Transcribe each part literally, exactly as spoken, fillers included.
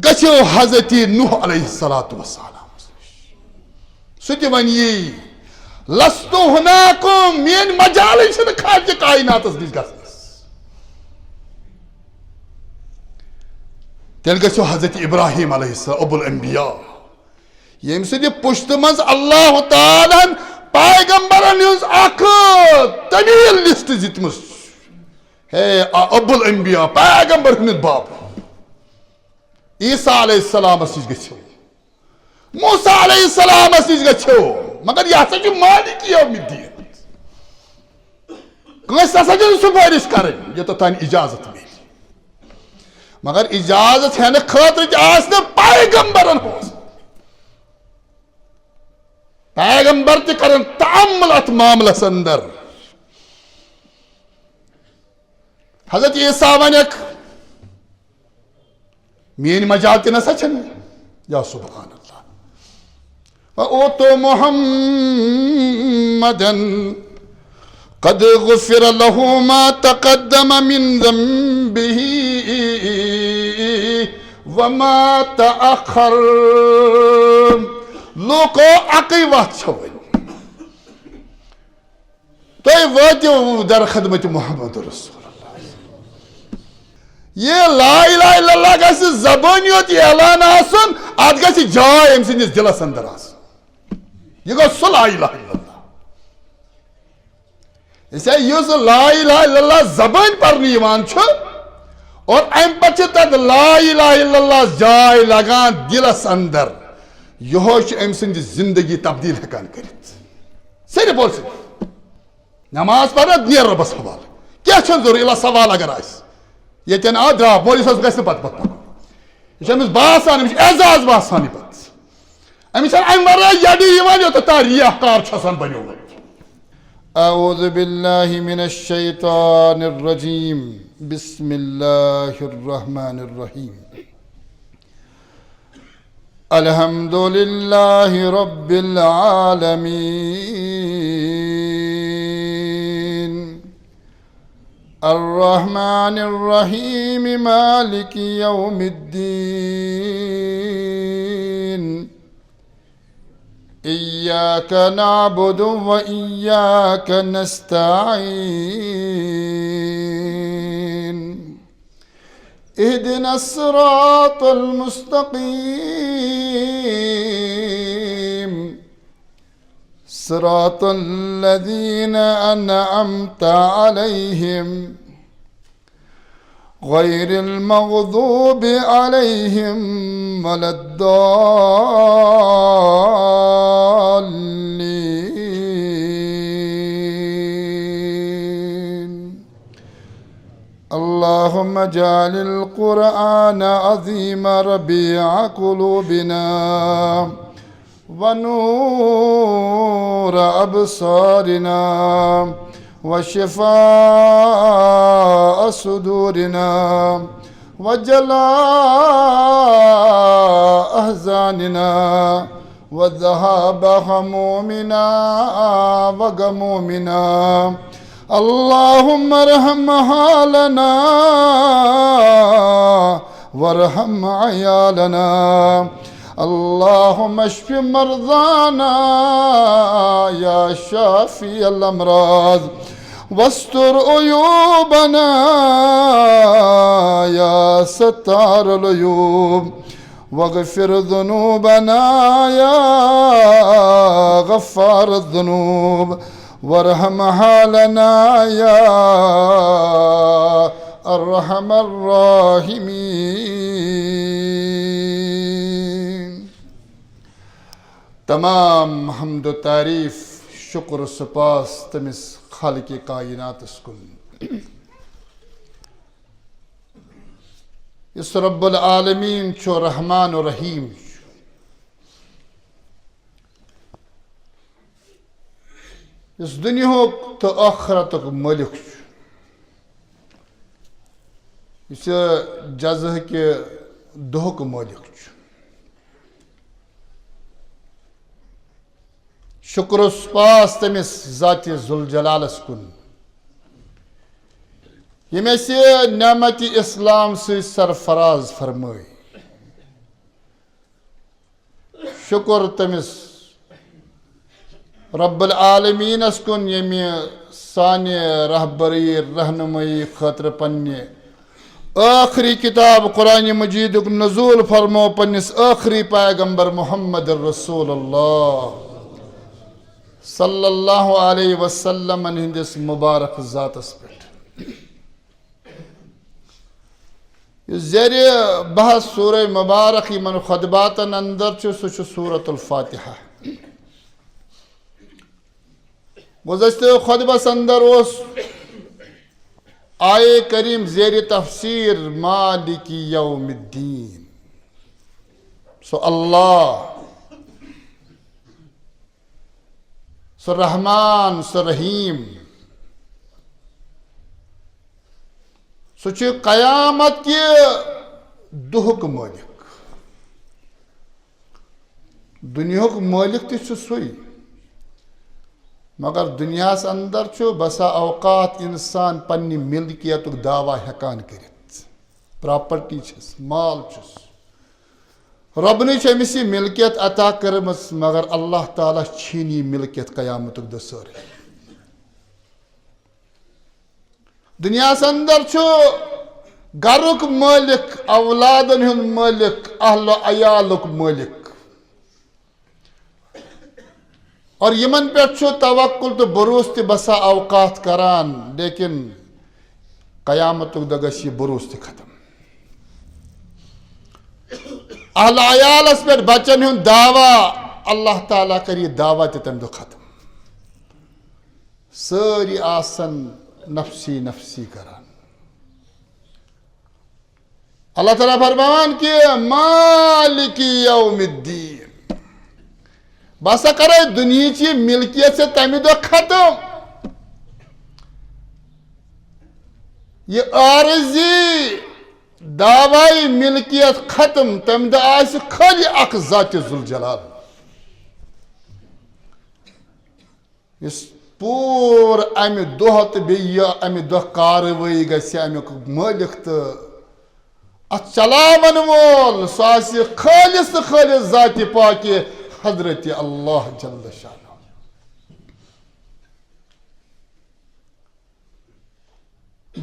گژھیو حضرت نوح علیہ الصلوۃ والسلام۔ سُہ تہِ وَنہِ یی، "لست ہناکم"، میٲنۍ مجالٕے چھِنہٕ خالقِ کائناتس نِش گژھنس۔ تیٚلہِ گژھیو حضرت ابراہیم علیہ السلام، ابو الانبیاء، ییٚمہِ سٕنٛدِ پُشتہٕ منٛز اللہ تعالیٰ ہن پیغمبرن ہٕنٛز اکھ طویل لسٹ دِژمٕژ۔ ہے، آ، ابو الانبیاء، پیغمبر ہُنٛد باب۔ عیسیٰ علیہ السلامس نِش گٔژھِو، موسیٰ علیہ السلامس نِش گٔژھِو، مگر یہِ ہسا چھُ مالک یوم الدین۔ کٲنٛسہِ نسا چھُنہٕ سُفٲرِش کرٕنۍ، یوٚتتھ تانۍ اجازت میلہِ۔ مگر اجازت ہٮ۪نہٕ خٲطرٕ تہِ آسہِ نہٕ پیغمبرن ہٕنٛز۔ پیغمبر تہِ کرن تأمل اتھ معاملس اندر۔ حضرت عیسیٰ ونکھ، میٲنۍ مجال تہِ نسا چھنہٕ۔ یا سبحان اللہ۔ وأوتوا محمدا قد غفر له ما تقدم من ذنبه وما تأخر۔ لوکو، اکٕے وتھ چھِ وۄنۍ۔ تُہۍ وٲتِو در خدمت محمد رسول اللہ۔ یہِ لا الہ الا اللہ گژھِ زبٲنۍ یوت اعلان آسُن، اتھ گژھِ جاے أمۍ سٕنٛدِس دِلس اندر آسٕنۍ۔ یہِ گوٚو سُہ لا الہ الا اللہ۔ أسۍ ہے یُس لا الہ الا اللہ زبٲنۍ پرنہٕ یِوان چھُ، اور امہِ پتہٕ چھِ تتھ لا الہ الا اللہ جاے لگان دِلس اندر، یِہوے چھُ أمۍ سٕنٛدِ زندگی تبدیل ہٮ۪کان کٔرِتھ۔ صرف اور صرف نماز پرنہٕ، نیر رۄبس حوالہٕ۔ کینٛہہ چھُنہٕ ضروٗری، الا سوال اگر آسہِ۔ ییٚتٮ۪ن آو، درٛاو، مولوی صٲبس گژھِ نہٕ پتہٕ پتہٕ پکُن۔ یہِ چھُ أمِس باسان، أمِس چھُ اعزاز باسان یہِ پتہٕ۔ أمِس چھَنہٕ اَمہِ ورٲے یَڈٕے یِوان، یوٚتَتھ تام ریاکار چھُ آسان بنیومُت۔ أعوذ بالله من الشيطان الرجيم. بسم الله الرحمن الرحيم. الحمد لله رب العالمين. الرحمن الرحيم. مالك يوم الدين. إياك نعبد وإياك نستعين. اهدنا الصراط المستقيم. صراط الذين أنعمت عليهم غير المغضوب عليهم ولا الضالين. اللهم اجعل القرآن عظيم ربيع قلوبنا ونور أبصارنا وشفاء صدورنا وجلاء أحزاننا وذهاب همومنا وغمومنا. اللهم ارحم حالنا وارحم عيالنا. اللهم اشف مرضانا يا شافي الأمراض، واستر عيوبنا يا ستار العيوب، واغفر ذنوبنا يا غفار الذنوب، وارحم حالنا يا أرحم الراحمين. تمام حمد و تعریف، شکر و سپاس تٔمِس خالقِ کائناتس کُن، یُس رب العالمین چھُ، رحمان و رحیم چھُ، یُس دُنیاہُک تہٕ ٲخرتُک مٲلِک چھُ، یُس یہِ جزاہٕکہِ دۄہُک مٲلِک چھُ۔ شکر و سپاس تٔمِس ذاتِ ذوالجلالس کُن، ییٚمۍ اَسہِ نعمتِ اسلام سۭتۍ سرفراز فرمٲے۔ شکر تٔمِس رب العالمیٖنَس کُن، ییٚمہِ سانہِ رہبری رہنمٲیی خٲطرٕ پننہِ ٲخری کتاب قرآن مجیدُک نزول فرمو پننِس ٲخری پیغمبر محمد رسول اللہ صلی اللہ علیہ وسلمن ہٕنٛدِس مبارک ذاتس پٮ۪ٹھ۔ یُس زیر بحث سورہ مبارک یِمن خطباتن اندر چھُ، سُہ چھُ سورۃ الفاتحہ۔ گزشتہ خطبس اندر اوس آیے کریم زیر تفسیر مالک یوم الدین۔ سُہ اللہ، سُہ رحمان، سُہ رحیم، سُہ چھُ قیامت کہِ دۄہُک مٲلِک۔ دُنیاہُک مٲلِک تہِ چھُ سُے، مگر دُنیاہَس اندر چھُ بسا اوقات اِنسان پننہِ ملکیتُک دعویٰ ہٮ۪کان کٔرِتھ۔ پراپرٹی چھس، مال چھُس، رۄبنٕے چھِ أمِس یہِ مِلکیت عطا کٔرمٕژ، مگر اللہ تعالیٰ چھِن یہِ مِلکیت قیامتُک دۄہ سٲرٕے۔ دُنیاہَس اندر چھُ گرُک مٲلِک، اولادن ہُنٛد مٲلِک، اہل و عیالُک مٲلِک۔ اور یِمن پٮ۪ٹھ چھُ توکل تہٕ بھروسہٕ تہِ بسا اوقات کران، لیکن قیامتُک دۄہ گژھِ یہِ بھروسہٕ تہِ ختم۔ اہل عیالس پٮ۪ٹھ بچن ہُنٛد دعویٰ، اللہ تعالیٰ کرِ یہِ دعویٰ تہِ تمہِ دۄہ ختم۔ سٲری آسن نفسی نفسی کران۔ اللہ تعالیٰ فرماوان کہ مالک یوم الدین، بہٕ ہسا کرے دُنیہٕچ یہِ ملکیت ژےٚ تمہِ دۄہ ختم۔ یہِ عارضی دعوی ملکیت ختم، تمہِ دۄہ آسہِ خٲلی اکھ ذات ذوالجلال۔ یُس پوٗرٕ امہِ دۄہ تہٕ بیٚیہِ یہِ امہِ دۄہ کاروٲیی گژھِ، امیُک مٲلِک تہٕ اتھ چلاون وول، سُہ آسہِ خٲلص تہٕ خٲلص ذاتِ پاکہِ حضرت اللہ جل شانہ۔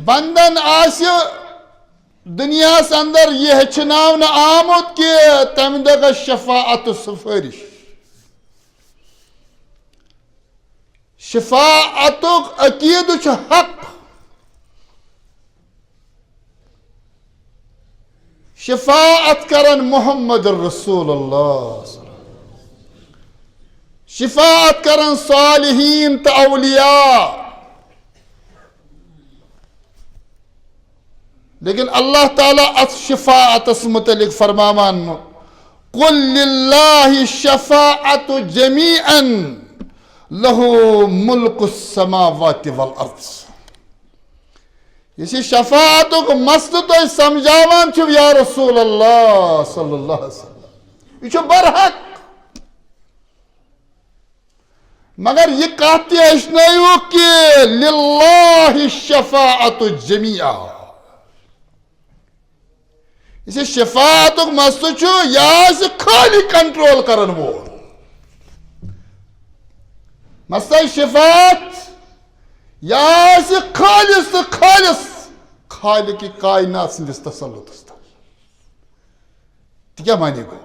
بندن آسہِ دُنیاہَس اندر یہِ ہیٚچھناونہٕ آمُت کہِ تَمہِ دۄہ گژھِ شفاعت و سفٲرِش۔ شفاعتُک عقیدٕ چھُ حق۔ شفاعت کرن محمد رسول اللہ، شفاعت کرن صالحین تہٕ اولیاء۔ لیکن اللہ تعالیٰ اتھ شفاعتس متعلق فرماوان، "قل للہ الشفاعت جمیعا لہ ملک السماوات والارض۔" یُس یہِ شفاعتُک مسلہٕ تُہۍ سمجھاوان چھِو یا رسول اللہ صلی اللہ علیہ وسلم، یہِ چھُ برحق۔ مگر یہِ کتھ تہِ ہیٚچھنٲیِو کہِ للہ الشفاعت جمیعا۔ یُس یہِ شفاعتُک مسلہٕ چھُ، یہِ آسہِ خٲلی کنٹرول کرن وول۔ مسلہٕ شفاعت، یہِ آسہِ خالص تہٕ خالص خالق کائنات سٕنٛدِس تسلطس تل۔ تہِ کیٛاہ معنی گوٚو؟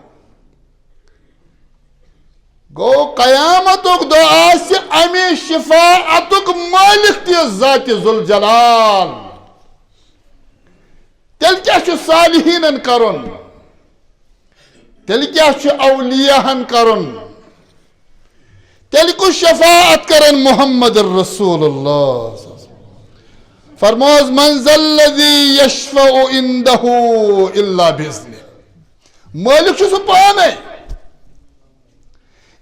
گوٚو، قیامتُک دۄہ آسہِ اَمہِ شفاعتُک مٲلِک تہِ ذاتِ ذوالجلال۔ تیٚلہِ کیٛاہ چھُ صالحیٖنن کرُن؟ تیٚلہِ کیٛاہ چھُ اولیاہن کرُن؟ تیٚلہِ کُس شفاعت کرن محمد رسول اللہ؟ فرموس، "من ذا الذی یشفع عندہ الا باذنہ۔" مٲلِک چھُ سُہ پانے۔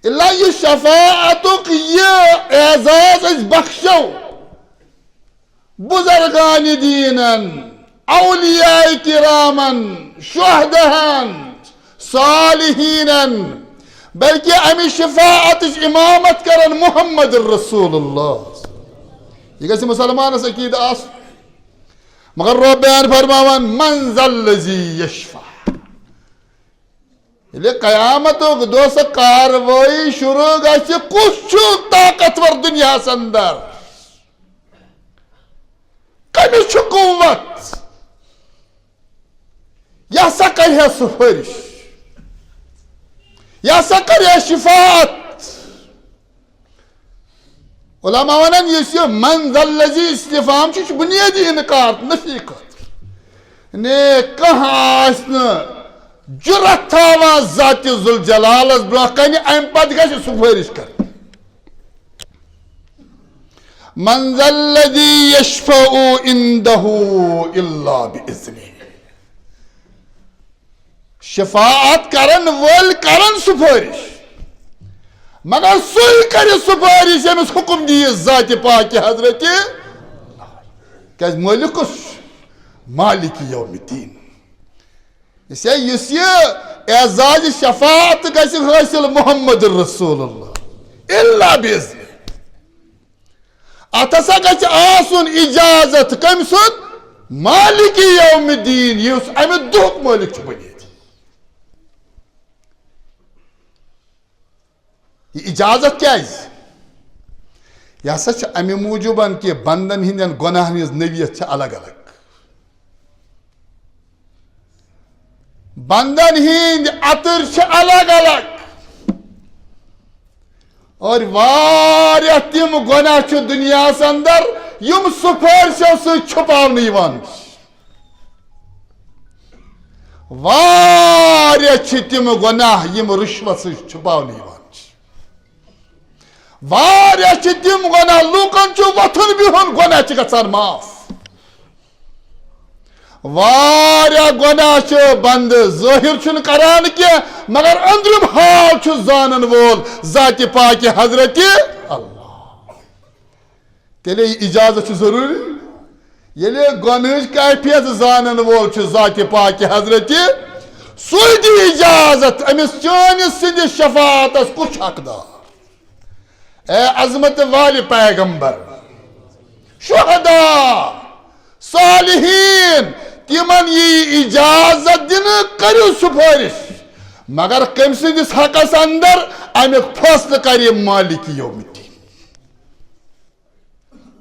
الا یہِ شفاعتُک یہِ اعزاز أسۍ بخشو بزرگان دینن، اولیاء کرامن، شہداہن، صالحینن، بلکہ امہِ شفاعتٕچ امامت کرن محمد رسول اللہ۔ یہِ گژھِ مسلمانس عقیدٕ آسُن۔ مگر رۄب بیان فرماوان، "من ذا الذی یشفع۔" ییٚلہِ قیامتُک دۄہ سۄ کاروٲیی شروع گژھِ، کُس چھُ طاقتور دُنیاہَس اندر؟ کٔمِس چھُ قوت؟ یہِ ہسا کرِ ہے سُفٲرِش، یہِ ہسا کرِ ہے شفاعت۔ علماء ونان، یُس یہِ من ذا الذی استفہام چھُ، یہِ چھُ بنیٲدی انکار، نفی خٲطرٕ۔ نے کانٛہہ آسہِ نہٕ جرأت تھاوان ذاتِ ذوالجلالس برونٛہہ کنہِ، امہِ پتہٕ گژھِ سُفٲرِش کرٕنۍ۔ من ذا الذی یشفع عندہ الا باذنہ۔ شفاعت کرن وٲلۍ کرن سُفٲرِش، مگر سُے کرِ سُفٲرِش ییٚمِس حُکُم دِیہِ ذاتِ پاکِ حضرتِ۔ کیازِ مٲلِک کُس چھُ؟ مالک یوم الدین۔ اس لیے یُس یہِ اعزازِ شفاعت گژھِ حٲصِل محمد رسول اللہ الا باذنہ۔ اتھ ہسا گژھِ آسُن اجازت کٔمۍ سُنٛد؟ مالک یوم الدین، یُس امہِ دۄہُک مٲلِک چھُ بٔنِتھ۔ یہِ اجازت کیازِ؟ یہِ ہسا چھُ امہِ موٗجوٗبن کہِ بندن ہٕنٛدٮ۪ن گۄناہن ہٕنٛز نوعیت چھِ الگ الگ۔ بندن ہٕنٛدۍ عطر چھِ الگ الگ۔ اور واریاہ تِم گۄناہ چھِ دُنیاہس اندر، یِم سُفٲرشو سۭتۍ چھُپاونہٕ یِوان چھِ۔ واریاہ چھِ تِم گۄناہ، یِم رُشوت سۭتۍ چھُپاونہٕ یِوان چھِ۔ واریاہ چھِ تِم گۄناہ، لوٗکن چھُ وۄتھُن بِہُن، گۄناہ چھِ گژھان معاف۔ واریاہ گۄناہ چھِ بندٕ ظٲہِر چھُنہٕ کران کینٛہہ، مگر أنٛدرِم حال چھُ زانن وول ذاتِ پاکِ حضرتِ اللہ۔ تیٚلے یہِ اجازت چھُ ضروٗری۔ ییٚلہِ گۄنہٕچ کیفیت زانن وول چھُ ذاتِ پاکِ حضرتِ، سُے دِ اجازت أمِس چٲنِس سٕنٛدِس شفاعتس کُس چھُ حقدار؟ اے عظمت والہِ پیغمبر، شہداء، صالحین، تِمن یی اجازت دِنہٕ، کٔرِو سُفٲرِش، مگر کٔمۍ سٕنٛدِس حقس اندر؟ امیُک فٲصلہٕ کرِ مالک یوم الدین۔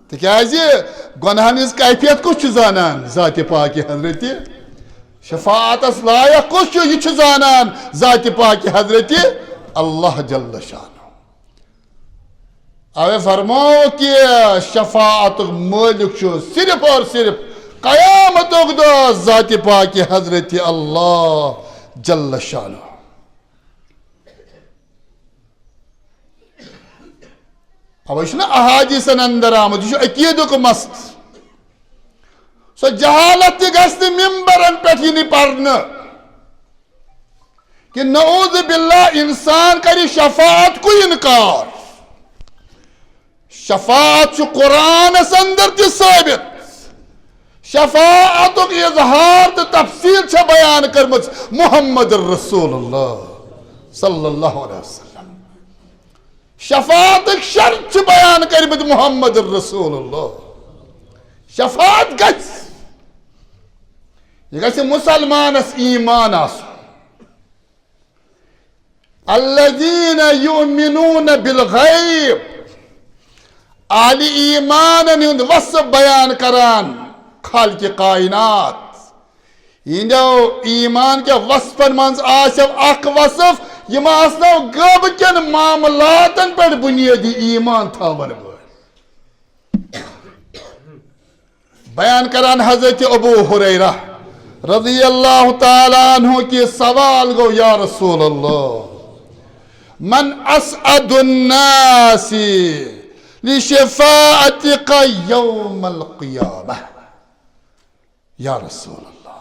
تِکیازِ گۄناہن ہٕنٛز کیفیت کُس چھُ زانان؟ ذاتِ پاکِ حضرتِ۔ شفاعتس لایق کُس چھُ؟ یہِ چھُ زانان ذاتِ پاکِ حضرتِ اللہ جل شانہ۔ اوے فرماو کہ شفاعتُک مٲلِک چھُ صرف اور صرف قیامتُک دۄہ ذاتِ پاکِ حضرتِ اللہ جل شانہ۔ اوے چھُنہ احادیثن اندر آمُت، یہِ چھُ عقیدُک مسلہٕ۔ سۄ جہالت تہِ گژھِ نہٕ ممبرن پٮ۪ٹھ یِنہِ پرنہٕ۔ کہ نعوذ باللہ انسان کرِ شفاعت کو انکار۔ شفاعت چھُ قرآنس اندر تہِ ثٲبت۔ شفاعتُک اظہار تہٕ تفصیل چھےٚ بیان کٔرمٕژ محمد رسول اللہ صلی اللہ علیہ وسلم۔ شفاعتٕکۍ شرط چھِ بیان کٔرمٕتۍ محمد رسول اللہ۔ شفاعت گژھِ، یہِ گژھِ مسلمانس ایمان آسُن۔ الذین یؤمنون بالغیب، اہلِ ایمانن ہُنٛد وصف بیان کران خالقِ کائنات۔ یِہنٛدیو ایمان کٮ۪و وصفن منٛز آسٮ۪و اکھ وصف، یِم آسنو غٲبہٕ کٮ۪ن معاملاتن پٮ۪ٹھ بنیٲدی ایمان تھاون وٲلۍ۔ بیان کران حضرت ابو ہریرہ رضی اللہ تعالیٰ عنہ کہ سوال گوٚو، یا رسول اللہ، من اسعد الناس لشفاعتک یوم القیامہ؟ یا رسول اللہ،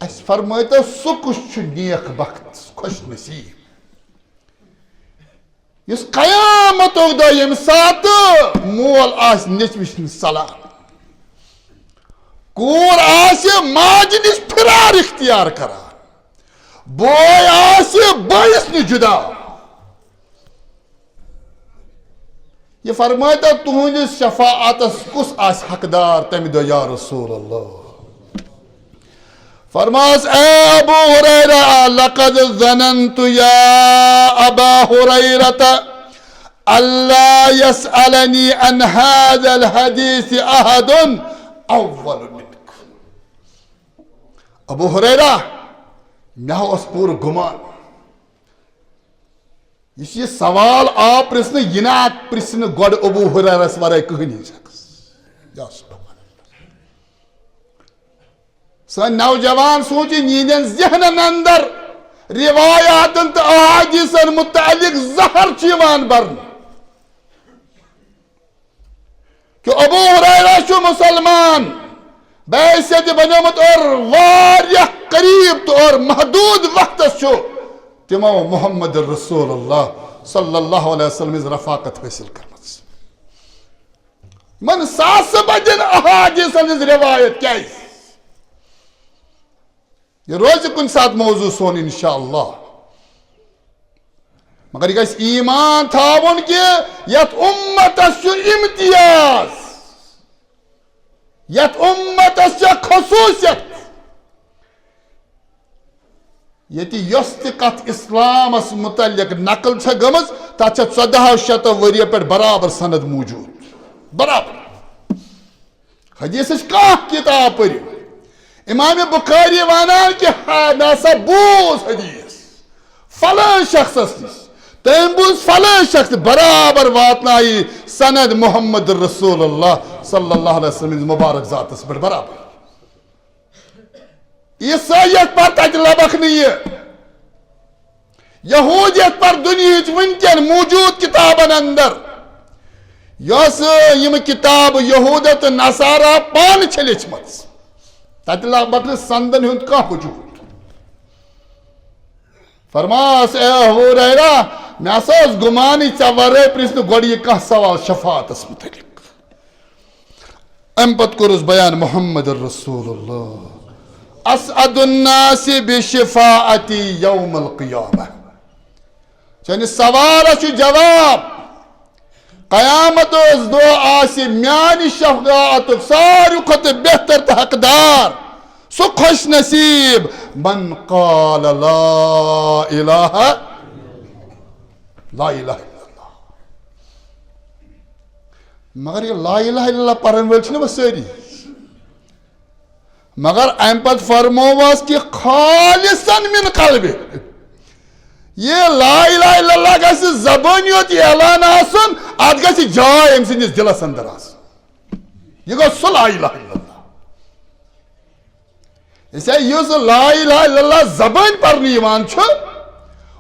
اسہِ فرمٲیتو، سُہ کُس چھُ نیک بخت، خۄش نصیب، یُس قیامتُک دۄہ ییٚمہِ ساتہٕ مول آسہِ نیٚچوِس نِش ژلان، کوٗر آسہِ ماجہِ نِش فرار اختیار کران، بوے آسہِ بٲیِس نِش جُدا۔ یہِ فرمٲیتو، تُہنٛدِس شفاعتس کُس آسہِ حقدار تمہِ دۄہ، یا رسول اللہ؟ فرماس، اے ابو ہریرہ، لقد ظننت یا ابا ہریرہ اللہ یسألنی عن هذا الحدیث احد اول منک۔ ابو ہریرہ، مےٚ اوس پوٗرٕ گُمان، یُس یہِ سوال آو پرژھنہٕ، یہِ نہ پرژھِ نہٕ گۄڈٕ ابو ہریرس ورٲے کٕہٕنۍ شخص۔ یا سبحان اللہ۔ سٲنۍ نوجوان سوٗنٛچِن، یِہنٛدٮ۪ن ذہنن اندر روایاتن تہٕ احادیثن متعلق زہر چھُ یِوان برنہٕ۔ کہ ابو ہریرہ چھُ مسلمان، بعثت بنیومُت اور واریاہ قریب تہٕ اور محدود وقتس چھُ تِمو محمد رسول اللہ صلی اللہ علیہ وسلم ہٕنٛز رفاقت حٲصِل کٔرمٕژ۔ یِمن ساسہٕ بدٮ۪ن احادیثن ہٕنٛز روایت کیازِ؟ یہِ روزِ کُنہِ ساتہٕ موضوع سون انشاءاللہ۔ مگر یہِ گژھِ ایمان تھاوُن کہ یتھ امتس چھُ امتیاز، یتھ امتس چھےٚ خصوصیت، ییٚتہِ یۄس تہِ کتھ اسلامس متعلق نقل چھےٚ گٔمٕژ، تتھ چھےٚ ژۄدہو شیٚتو ؤرۍیو پٮ۪ٹھ برابر سند موجود۔ برابر۔ حدیثٕچ کانٛہہ کِتاب پٔرِو، امام بخاری ونان کہ ہا، مےٚ ہسا بوٗز حدیث فلٲنۍ شخصس نِش، تٔمۍ بوٗز فلٲنۍ شخص، برابر واتنایہِ سند محمد رسول اللہ صلی اللہ علیہ وسلم ہٕنٛدِس مبارک ذاتس پٮ۪ٹھ برابر۔ عیسٲیت پر تتہِ لبکھ نہٕ یہِ۔ یہودیت پر دُنیہٕچ وٕنکٮ۪ن موجود کتابن اندر، یۄس یِم کتاب یہودا تہٕ نصارا پانہٕ چھِ لیچھمٕژ، تتہِ لبکھ نہٕ سندن ہُنٛد کانٛہہ وجود۔ فرماس، اے ابو ہریرہ، مےٚ ہسا اوس گُمانٕے ژےٚ ورٲے پرژھِ نہٕ گۄڈٕ یہِ کانٛہہ سوال شفاعتس متعلق۔ امہِ پتہٕ کوٚرُس بیان محمد رسول اللہ، اسعد الناس بشفاعتی یوم القیامہ۔ چانہِ سوالس چھُ جواب، قیامت دۄہ آسہِ میانہِ شفاعتُک ساروی کھۄتہٕ بہتر تہٕ حقدار سُہ خوش نصیب، من قال لا الہ، لا الہ الا اللہ۔ مگر یہِ لا الہ الا اللہ پرن وٲلۍ چھِنہٕ وۄنۍ سٲری۔ مگر امہِ پتہٕ فرمووس کہ خالصاً من قلبہِ، یہِ لا الہ الا اللہ گژھِ زبٲنۍ یوت اعلان آسُن، اتھ گژھِ جاے أمۍ سٕنٛدِس دِلس اندر آسٕنۍ۔ یہِ گوٚو سُہ لا الہ الا اللہ۔ أسۍ ہے یُس لا الہ الا اللہ زبٲنۍ پرنہٕ یِوان چھُ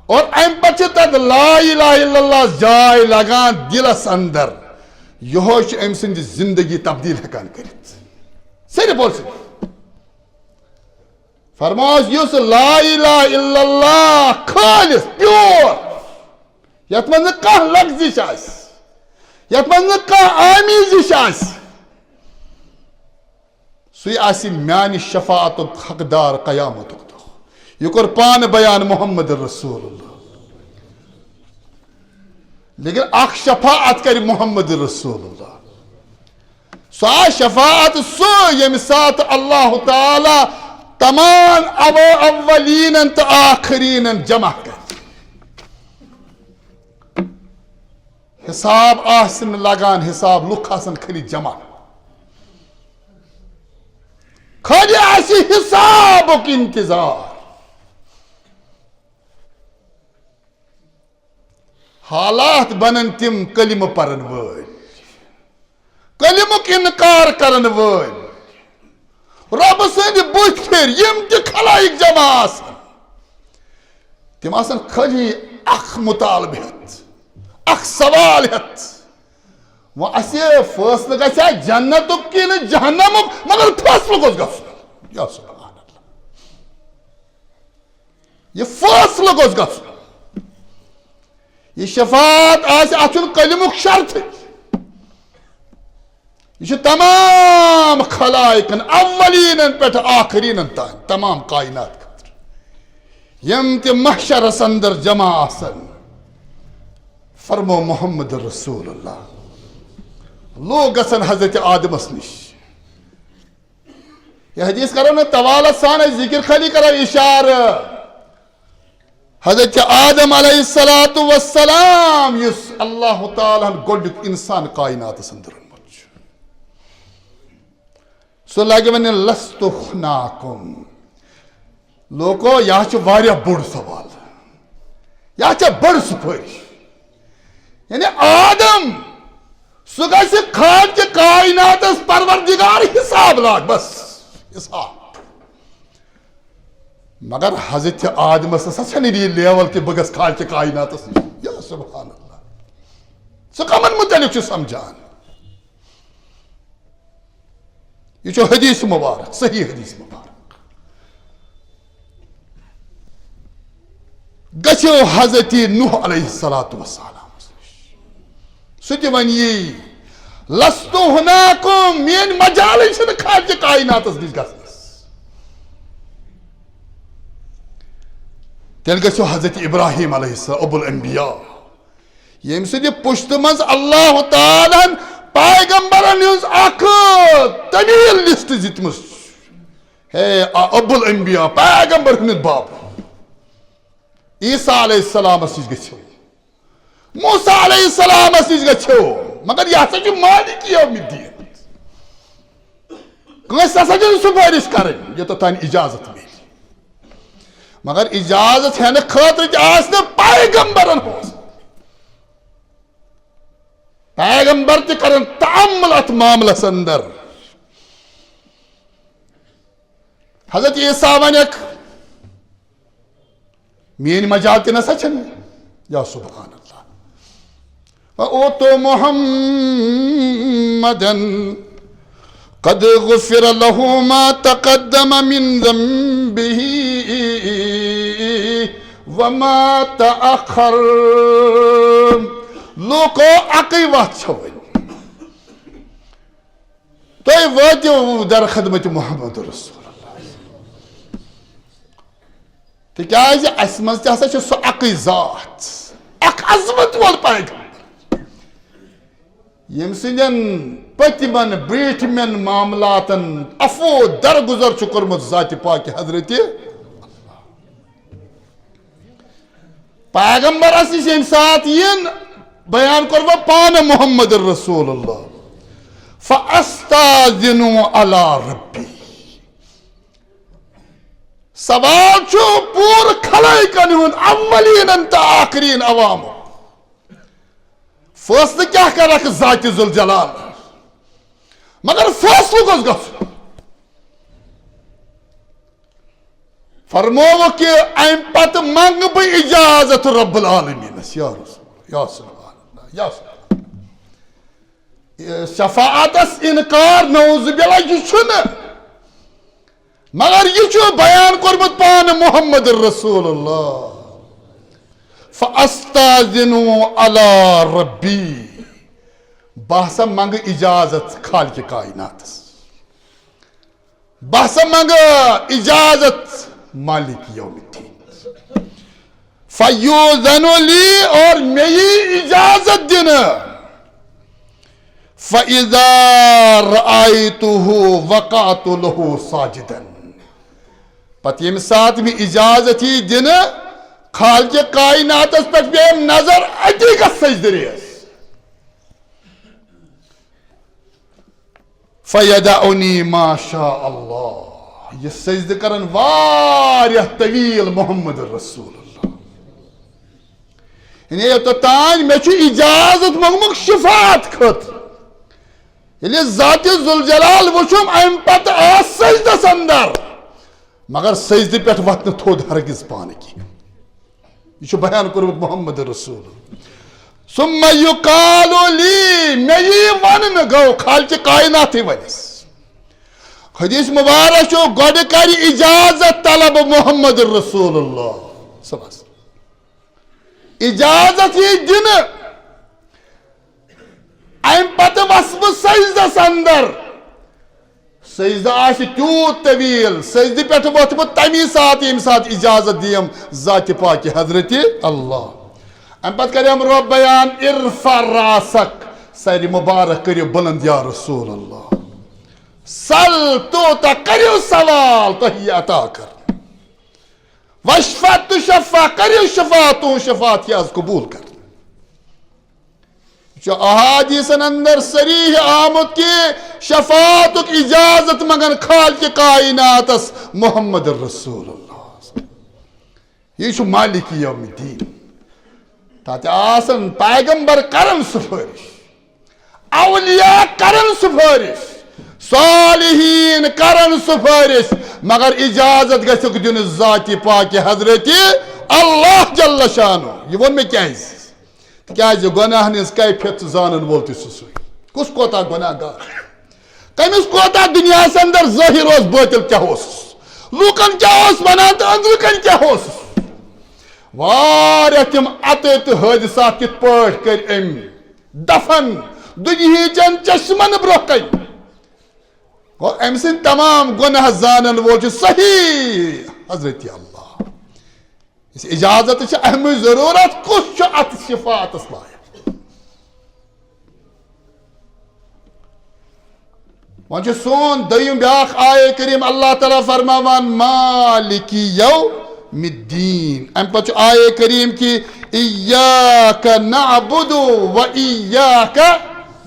اور امہِ پتہٕ چھِ تتھ لا الہ الا اللہ جاے لگان دِلس اندر، یِہوے چھُ أمۍ سٕنٛدِ زندگی تبدیل ہٮ۪کان کٔرِتھ۔ صرف اور صرف فرماس، یُس لا الہ الا اللہ خالص، پیور، یتھ منٛز نہٕ کانٛہہ لغزش آسہِ، یتھ منٛز نہٕ کانٛہہ آمیزش آسہِ، سُے آسہِ میانہِ شفاعتُک حقدار قیامتُک دۄہ۔ یہِ کوٚر پانہٕ بیان محمد رسول اللہ۔ لیکن اکھ شفاعت کرِ محمد رسول اللہ۔ سۄ آسہِ شفاعت سُہ، ییٚمہِ ساتہٕ اللہ تعالیٰ تمام اولینن تہٕ آخرینن جمع کرِ۔ حساب آسہِ نہٕ لگان، حساب لُکھ آسن خٲلی جمع۔ خٲلی آسہِ حسابُک انتظار۔ حالات بنن تِم کلمہٕ پرن وٲلۍ، کلمُک انکار کرن وٲلۍ۔ رۄبہٕ سٕنٛدِ بُتھِ پھِرۍ یِم تہِ خلائق جمع آسن، تِم آسن خٲلی اکھ مطالبہٕ ہٮ۪تھ، اکھ سوال ہٮ۪تھ۔ وۄنۍ اسہِ فٲصلہٕ گژھِ ہا جنتُک کِنہٕ جہنمُک، مگر فٲصلہٕ گوٚژھ گژھُن۔ یا سبحان اللہ، یہِ فٲصلہٕ گوٚژھ گژھُن۔ یہِ شفاعت آسہِ، اتھ چھُنہٕ کلمُک شرطٕے۔ یہِ چھُ تمام خلائقن، اولینن پٮ۪ٹھ آخرینن تام، تمام کائنات خٲطرٕ۔ یِم تہِ محشرس اندر جمع آسن، فرمو محمد رسول اللہ، لوٗکھ گژھن حضرت آدمس نِش۔ یہ حدیث کرو نا طوالت سان، أسۍ ذکر خٲلی کرو اشارٕ۔ حضرت آدم علیہ الصلوۃ والسلام، یُس اللہ تعالیٰ ہن گۄڈنیُک انسان کائناتس اندر اوٚنمُت چھُ، سُہ لگہِ وۄنۍ لست ہناکم۔ لوکو، یہ چھُ واریاہ بوٚڑ سوال، یہ چھےٚ بٔڑ سُپٲرِش۔ یعنی آدم، سُہ گژھِ خالقِ کائناتس پروردگار حساب لاگ، بس حساب۔ مگر حضرت آدمس ہسا چھنہٕ یہِ لیول کہِ بہٕ گژھٕ خالقِ کائناتس نِش۔ یا سبحان اللہ، ژٕ کمن متعلق چھُ سمجھان؟ یہ چھُ حدیث مبارک، صحیح حدیث مبارک۔ گژھو حضرت نوح علیہ الصلوۃ والسلام، سُہ تہِ ونہِ یی، لست ہناکم، میٲنۍ مجالٕے چھنہٕ خالقِ کائناتس نِش گژھنس۔ تیٚلہِ گژھو حضرت ابراہیم علیہ السلام، ابو الانبیاء، ییٚمہِ سٕنٛدِ پُشتہٕ منٛز اللہ تعالیٰ ہن پیغمبرن ہٕنٛز اکھ طویل لسٹ دِژمٕژ۔ ہے، آ، ابو الانبیاء، پیغمبر ہٕنٛدۍ باب۔ عیسیٰ علیہ السلامس نِش گٔژھِو، موسیٰ علیہ السلامس نِش گٔژھِو، مگر یہِ ہسا چھُ مالک یوم الدین۔ کٲنٛسہِ نسا چھُنہٕ سُفٲرِش کرٕنۍ، یوٚتتھ تانۍ اجازت میلہِ۔ مگر اجازت ہٮ۪نہٕ خٲطرٕ تہِ آسہِ نہٕ پیغمبرن ہٕنٛز۔ پیغمبر تہِ کرن تأمل اتھ معاملس اندر۔ حضرت عیسیٰ ونکھ، میٲنۍ مجال تہِ نسا چھنہٕ۔ یا سبحان اللہ۔ وأوتوا محمدا قد غفر له ما تقدم من ذنبه وما تأخر۔ لوکو، اکٕے وتھ چھِ وۄنۍ۔ تُہۍ وٲتِو در خدمت محمد رسول اللہ۔ تِکیازِ اسہِ منٛز تہِ ہسا چھُ سُہ اکٕے ذات، اکھ عظمت وول پیغمبر، ییٚمہِ سٕنٛدٮ۪ن پٔتمٮ۪ن برٛیٖٹھمٮ۪ن معاملاتن عفو درگزر چھُ کوٚرمُت ذاتِ پاکہِ حضرت۔ پیغمبرس نِش ییٚمہِ ساتہٕ یِن، بیان کوٚر وۄنۍ پانہٕ محمد رسول اللہ، فاستاذنوا علی ربی۔ سوال چھُ پوٗرٕ خلائقن ہُنٛد، اولینن تہٕ آخرین عوامُک۔ فٲصلہٕ کیٛاہ کرکھ ذاتِ ذوالجلال؟ مگر فٲصلہٕ گوٚژھ گژھُن۔ فرمووُکھ کہِ امہِ پتہٕ منگہٕ بہٕ اجازت رب العالمینس، یا رسول، یا سبحان اللہ، یا سبحان اللہ۔ شفاعتس انکار، نعوذ باللہ، یہِ چھُنہٕ، مگر یہِ چھُ بیان کوٚرمُت پانہٕ محمد رسول اللہ۔ فاستاذنوا علی ربی، بہٕ ہسا منگہٕ اجازت خالقِ کائناتس۔ بہٕ ہسا منگہٕ اجازت مالک یوم الدین۔ فیوزن لی، اور مےٚ یی اجازت دِنہٕ۔ فاذا رأیتہ وقعت لہ ساجدا۔ پتہٕ ییٚمہِ ساتہٕ مےٚ اجازت یی دِنہٕ، خالقِ کائناتس پٮ۪ٹھ پیٚیَم نظر، اتی گژھٕ سجدٕ ریز۔ فیدعنی ما شاء اللہ۔ یہِ سجدٕ کرن واریاہ طویل محمد رسول اللہ۔ یعنی یوٚتتھ تام مےٚ چھُ اجازت منٛگمُت شفاعت خٲطرٕ۔ ییٚلہِ ذاتِ ذوالجلال وُچھُم، امہِ پتہٕ آس سجدس اندر، مگر سجدٕ پٮ۪ٹھ وتھنہٕ تھوٚد ہرگز پانہٕ کینٛہہ۔ یہِ چھُ بیان کوٚرمُت محمد رسول۔ ثم یقال لی، مےٚ یی وننہٕ، گوٚو خالقِ کائناتٕے ونٮ۪س۔ حدیث مبارک چھُ، گۄڈٕ کرِ اجازت طلب محمد رسول اللہ صلی اللہ علیہ وسلم۔ اجازت یی دِنہٕ، امہِ پتہٕ وسہٕ بہٕ سجدس اندر۔ سجدٕ آسہِ تیوٗت طویل، سجدٕ پٮ۪ٹھ وۄتھٕ بہٕ تمی ساتہٕ، ییٚمہِ ساتہٕ اجازت دِیم ذاتِ پاکہِ حضرت اللہ۔ امہِ پتہٕ کریم رب بیان، ارفع راسک، سرِ مبارک کٔرِو بلند یا رسول اللہ۔ سل تو تہ کٔرِو سوال، تۄہہِ یی عطا کرنہٕ۔ وشفع تو شفع، کٔرِو شفاعت، تُہٕنٛز شفاعت یی از قبول کرنہٕ۔ یہِ چھُ احادیثن اندر صریح آمُت کہِ شفاعتُک اجازت منگن خالق کائناتس محمد رسول اللہ۔ یہِ چھُ مالک یوم الدین۔ تتہِ آسن پیغمبر کرن سفٲرِش، اولیاء کرن سفٲرِش، صالحین کرن سفٲرِش، مگر اجازت گژھکھ دیُن ذاتِ پاکِ حضرتِ اللہ جل شانہ۔ یہِ ووٚن مےٚ کیازِ؟ تِکیازِ گۄناہن ہٕنٛز کیفیت چھُ زانن وول تہِ چھُ سُے۔ کُس کوتاہ گۄناہ گار؟ کٔمِس کوتاہ دُنیاہس اندر ظٲہِر اوس، باطل کیٛاہ اوسُس، لوٗکن کیٛاہ اوس ونان تہٕ أنٛدرٕ کنۍ کیٛاہ اوسُس۔ واریاہ تِم عطٲے تہٕ حٲدثات کِتھ پٲٹھۍ کٔرۍ أمۍ دفن دُنیہٕچٮ۪ن چشمن برٛونٛہہ کنہِ۔ گوٚو، أمۍ سٕنٛدۍ تمام گۄناہ زانن وول چھُ صحیح حضرت اللہ۔ یُس اجازت چھِ اَمِچ ضروٗرت، کُس چھُ اتھ شفاعتس لایق؟ وۄنۍ چھُ سون دوٚیِم بیٛاکھ آیے کریم، اللہ تعالیٰ فرماوان، مالک یوم الدین۔ اَمہِ پتہٕ چھُ آیے کریم کہِ، ایاک نعبد و ایاک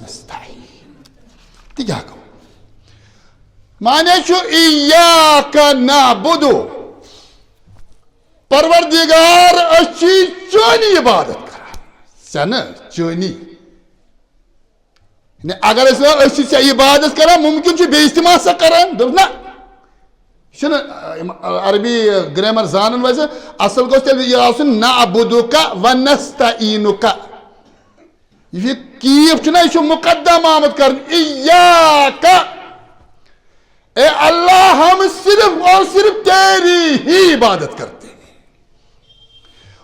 نستعین۔ تہِ کیٛاہ گوٚو؟ معنی چھُ، ایاک نعبد، پروردگار، أسۍ چھِ چٲنی عبادت کران۔ ژےٚ نہٕ، چٲنی۔ یعنی اگر أسۍ وَنو، أسۍ چھِ ژےٚ عبادت کران، ممکن چھُ بیٚیِس تہِ ما سا کران؟ دوٚپُس، نہ۔ یہِ چھُنہٕ، آ، یِم عربی گرامر زانن وٲلۍ چھِ، اصل گوٚژھ تیٚلہِ یہِ آسُن، نعبدک و نستعینک۔ یہِ چھُ کیف چھُنہ، یہِ چھُ مقدم آمُت کرنہٕ۔ ایاک۔ اے اللہ، ہم صرف اور صرف تیری ہی عبادت کرتے ہیں۔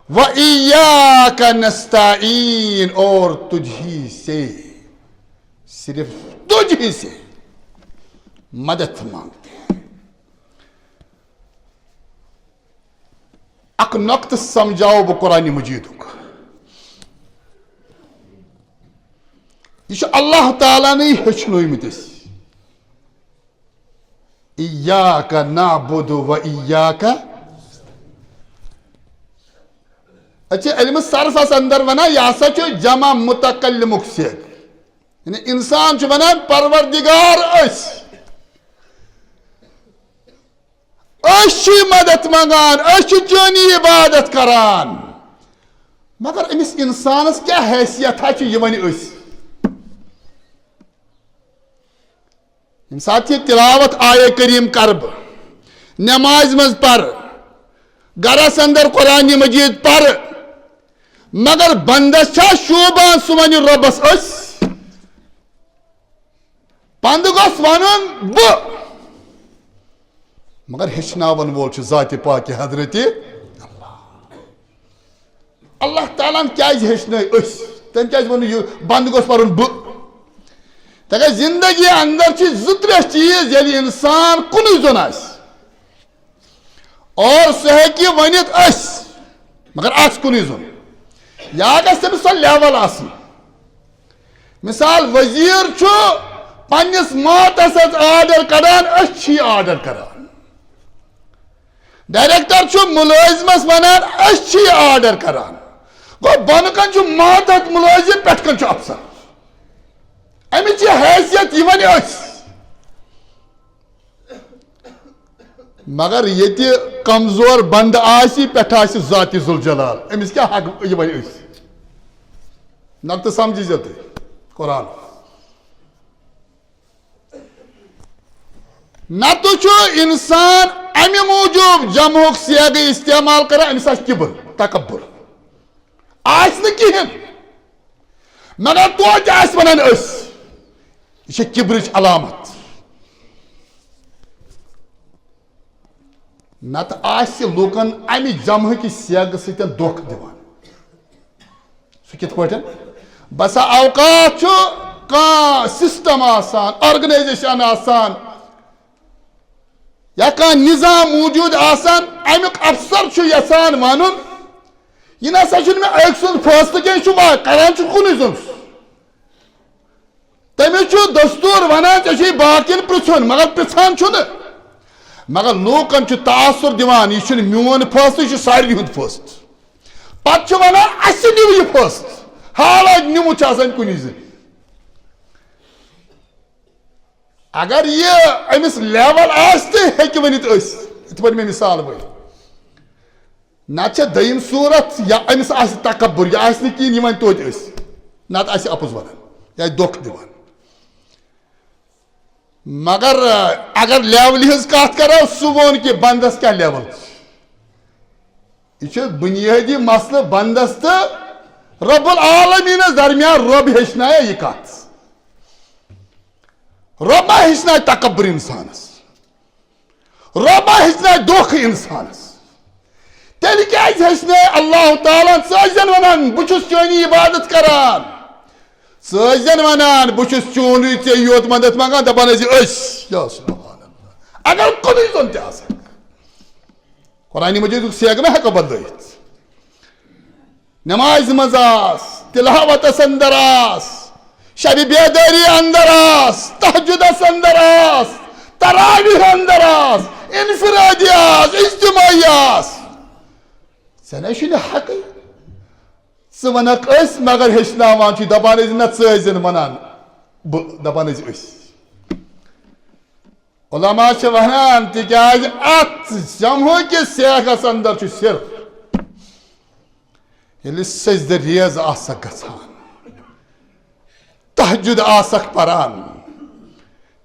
و ایاک نستعین، اور تجھ ہی سے، صرف تجھ ہی سے مدد مانگتے ہیں۔ اکھ نۄقطہٕ سمجھاوو بہٕ قرآن مجیدُک۔ یہِ چھُ اللہ تعالیٰ نٕے ہیٚچھنٲومٕتۍ أسۍ۔ ایاک نعبد و ایاک۔ أسۍ چھِ علمِ صرفس اندر ونان، یہِ ہسا چھُ جمع متکلمُک صیغہٕ۔ یعنی انسان چھُ ونان، پروردگار، أسۍ، أسۍ چھِ مدد منگان، أسۍ چھِ چٲنی عبادت کران۔ مگر أمِس انسانس کیٛاہ حیثیت ہا چھِ، یہِ ونہِ أسۍ؟ ییٚمہِ ساتہٕ یہِ تلاوت آیے کریم کرٕ بہٕ، نمازِ منٛز پرٕ، گرس اندر قرآن مجید پرٕ، مگر بندس چھا شوبان سُہ ونہِ رۄبس أسۍ؟ بندٕ گوٚژھ ونُن بہٕ، مگر ہیٚچھناون وول چھُ ذاتِ پاکِ حضرتِ اللہ۔ اللہ تعالیٰ ہن کیازِ ہیٚچھنٲے أسۍ؟ تٔمۍ کیازِ ووٚن یہِ بندٕ گوٚژھ پرُن بہٕ؟ تِکیازِ زندگی اندر چھِ زٕ ترٛےٚ چیٖز، ییٚلہِ انسان کُنُے زوٚن آسہِ اور سُہ ہیٚکہِ ؤنِتھ أسۍ، مگر آسہِ کُنُے زوٚن، یا گژھِ تٔمِس سۄ لیول آسٕنۍ۔ مثال، وزیر چھُ پننِس ماتس آرڈر کڑان، أسۍ چھی آرڈر کران۔ ڈائریکٹر چھُ مُلٲزمَس وَنان، "أسۍ چھِ یہِ آرڈر کران۔" گوٚو، بۄنہٕ کَنہِ چھُ ماتحت مُلٲزِم، پٮ۪ٹھٕ کَنہِ چھُ افسر۔ اَمِچ یہِ حیثیت، یہِ وَنہِ أسۍ۔ مگر ییٚتہِ کمزور بندٕ آسہِ، پٮ۪ٹھٕ آسہِ ذاتِ ذوالجلال، أمِس کیٛاہ حق، یہِ وَنہِ أسۍ؟ نَتہٕ سمجھی زیو تُہۍ قرآن۔ نتہٕ چھُ انسان امہِ موٗجوٗب جمعُک صیغہٕ استعمال کران، أمِس آسہِ کِبر، تکبر۔ آسہِ نہٕ کِہیٖنۍ۔ مگر توتہِ آسہِ ونان أسۍ۔ یہِ چھےٚ کِبرٕچ علامت۔ نتہٕ آسہِ لوٗکن امہِ جمعہٕ کہِ صیغہٕ سۭتۍ دھوکہٕ دِوان۔ سُہ کِتھ پٲٹھۍ؟ بسا اوقات چھُ کانٛہہ سسٹم آسان، آرگنائزیشن آسان، یا کانٛہہ نظام موجود آسان، امیُک افسر چھُ یژھان ونُن، یہِ نسا چھُنہٕ مےٚ أکۍ سُنٛد فٲصلہٕ کینٛہہ، یہِ چھُ وا-، کران چھُ کُنُے زوٚن سُہ۔ تٔمِس چھُ دستور ونان، ژےٚ چھُے باقین پرژھُن، مگر پرژھان چھُنہٕ۔ مگر لوٗکن چھُ تاثر دِوان، یہِ چھُنہٕ میون فٲصلہٕ، یہِ چھُ سارنٕے ہُنٛد فٲصلہٕ۔ پتہٕ چھُ ونان، اسہِ نیوٗ یہِ فٲصلہٕ، حالانکہِ نیوٗمُت چھُ آسان کُنی زٔنۍ۔ اگر یہِ أمِس لیول آسہِ تہٕ ہیٚکہِ ؤنِتھ أسۍ، یِتھ پٲٹھۍ مےٚ مثال ؤنۍ۔ نتہٕ چھےٚ دوٚیِم صوٗرت، یا أمِس آسہِ تکبر، یہِ آسہِ نہٕ کِہیٖنۍ، یہِ وَنہِ توتہِ أسۍ، نتہٕ آسہِ اَپُز وَنان یا دھوکہٕ دِوان۔ مگر، اگر لیولہِ ہٕنٛز کتھ کرو، سُہ ووٚن کہِ بندس کیٛاہ لیول چھِ۔ یہِ چھُ بُنیٲدی مسلہٕ بندس تہٕ رب العالمینس درمیان۔ رب ہیٚچھنایہ یہِ کتھ؟ رب ما ہیٚچھنایہِ تکبر انسانس؟ رب ما ہیٚچھنایہِ دھوکہٕ انسانس؟ تیٚلہِ کیازِ ہیٚچھنایہِ اللہ تعالیٰ ہن؟ ژٕ ٲسۍ زن ونان، بہٕ چھُس چٲنی عبادت کران۔ ژٕ ٲسۍ زن ونان، بہٕ چھُس چونُے ژےٚ یوت مدد منگان، دپان ٲسۍ أسۍ۔ یا سبحان اللہ۔ اگر کُنُے زوٚن تہِ آسکھ۔ قرآن مجیدُک سیگ ما ہٮ۪کو بدلٲیِتھ؟ نمازِ منٛز آس، تلاوتس اندر آس، شبِ بیدٲری اندر آس، تہجدس اندر آس، تراویح اندر آس، انفرادی آس، اجتماعی آس۔ ژےٚ نے چھُے نہٕ حقٕے۔ ژٕ ونکھ أسۍ، مگر ہیٚچھناوان چھُے، دپان ٲسۍ نہ، ژٕ ٲسۍ زن ونان، بہٕ دپان ٲسۍ أسۍ۔ علماء چھِ ونان، تِکیازِ اتھ جمہو کِس سیکس اندر چھُ سر۔ ییٚلہِ سجدٕ ریز آسکھ گژھان، تہجد آسکھ پران،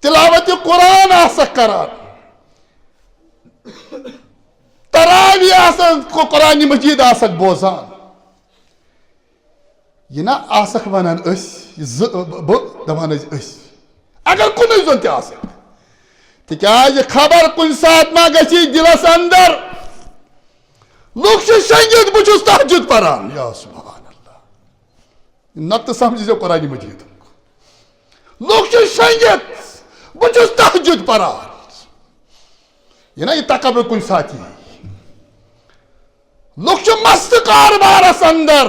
تلاوت قرآن آسکھ کران، تراوی آسکھ، قرآن مجید آسکھ بوزان، یہِ نہ آسکھ ونان أسۍ، یہِ زٕ، بہٕ دپان ٲسۍ أسۍ، اگر کُنُے زوٚن تہِ آسکھ۔ تِکیازِ خبر کُنہِ ساتہٕ ما گژھی دِلس اندر، لُکھ چھِ شنگِتھ، بہٕ چھُس تہجد پران۔ یا سبحان اللہ۔ نتہٕ سمجھِ زیو قرآن مجیدُک۔ لُکھ چھِ شنگِتھ، بہٕ چھُس تہجد پران۔ یہِ نہ یہِ تکبر کُنہِ ساتہٕ یی۔ لُکھ چھِ مست کاربارس اندر،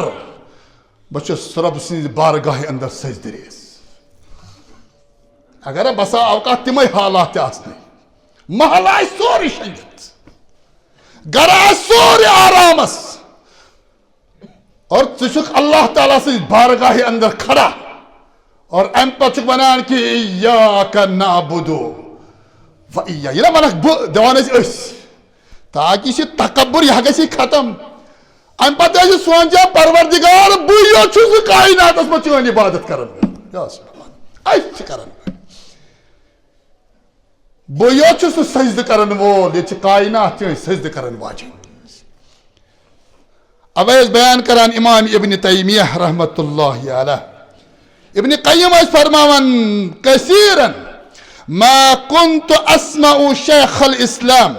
بہٕ چھُس رۄب سٕنٛزِ بارگاہہِ اندر سجدٕ ریز۔ اگر بسا اوقات تِمے حالات تہِ آسنٕے، محلہٕ آسہِ سورُے شنگِتھ، گرٕ آسہِ سورُے آرامس، اور ژٕ چھُکھ اللہ تعالیٰ سٕنٛزِ بارگاہہِ اندر کھڑا، اور امہِ پتہٕ چھُکھ ونان کہِ ایاک نعبد و ایاک، یہِ نہ ونکھ بہٕ، دِوان ٲسۍ أسۍ، تاکہِ یہِ چھِ تکبر، یہِ ہا گژھِ ختم۔ امہِ پتہٕ ٲسۍ سونچان، پروردگار، بٕے یوت چھُس نہٕ کائناتس منٛز چٲنۍ عبادت کرن وول۔ یا سبحان، أسۍ چھِ کرن وٲلۍ۔ بہٕ یوت چھُس نہٕ سجدٕ کرن وول، ییٚتہِ چھِ کائنات چٲنۍ سجدٕ کرن واجٮ۪ن۔ اوے ٲسۍ بیان کران امام ابن تیمیہ رحمت اللہ علیہ۔ ابن قیم ٲسۍ فرماوان، کثیرن ما کنت اسمع شیخ الاسلام